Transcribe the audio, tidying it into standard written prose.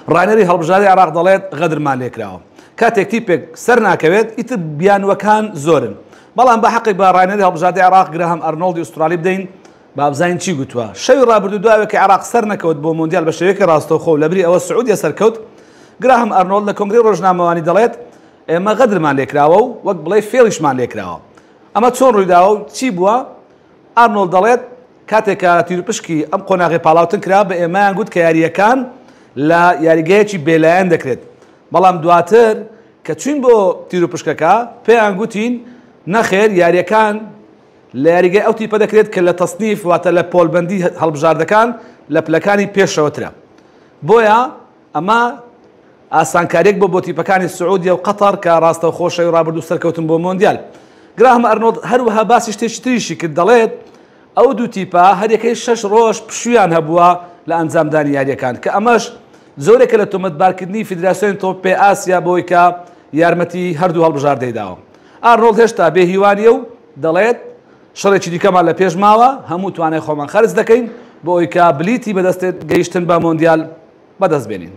ڕاهێنەری هەڵبژاردەی عێراق دەڵێت غەدرمان لێکراوە. کاتێک تیپێک سەرناکەوێت ئیتر بیانووەکان زۆرن. بەڵام با حەقێک بە ڕاهێنەری هەڵبژاردەی عێراق گراهام ئەرنۆڵدی ئوسترالی بدەین با بزانین چی گوتووە. شەوی ڕابردوو دوای ئەوەی کە عێراق سەرنەکەوت بۆ مۆندیال بە شێوەیەکی ڕاستەوخۆ و لەبری ئەوە سعودیە سەرکەوت، گراهام ئەرنۆڵد لە کۆنگرەی ڕۆژنامەوانی دەڵێت ئێمە غەدرمان لێکراوە و وەک بڵێی فێڵیشمان لێکراوە. ئەمە چۆن ڕوویداوە و چی بووە؟ ئارنۆڵد دەڵێت، کاتێک کە تیروپشکی ئەم قۆناغەی پاڵاوتن کرا، بە ئێمەیان گوت کە یارییەکان لە یاریگایەکی بێلایەن دەکرێت، بەڵام دواتر کە چووین بۆ تیروپشکەکە، پێیان گوتین نەخێر یارییەکان لە یاریگای ئەو تیپە دەکرێت کە لە تەسنیف واتە لە پۆلبەندی هەڵبژاردەکان لە پلەکانی پێشەوەترە. بۆیە ئەمە ئاسانکارییەک بووە بۆ تیپەکانی سعودیە و قەتەر کە ڕاستەوخۆ شەوی ڕابردوو سەرکەوتن بۆ مۆندیال. گراهام ئەرنۆڵد هەروەها باسی شتێکی تریشی کرد، دەڵێت ئەو دوو تیپە هەریەکەی شەش ڕۆژ پشوویان هەبووە لە ئەنجامدانی یارییەکان، کە ئەمەش جۆرێکە لە تۆمەتبارکردنی فیدراسیۆنی تۆپی پێی ئاسیا بەوەی کە یارمەتی هەردوو هەڵبژاردەی داوە. ئارنۆڵد هێشتا بێ هیوا نییە و دەڵێت شەڕێکی دیکەمان لە پێش ماوە، هەموو توانای خۆمان خەرج دەکەین بۆ ئەوەی کە بلیتی بەدەست گەیشتن بە مۆندیال بەدەست بێنین.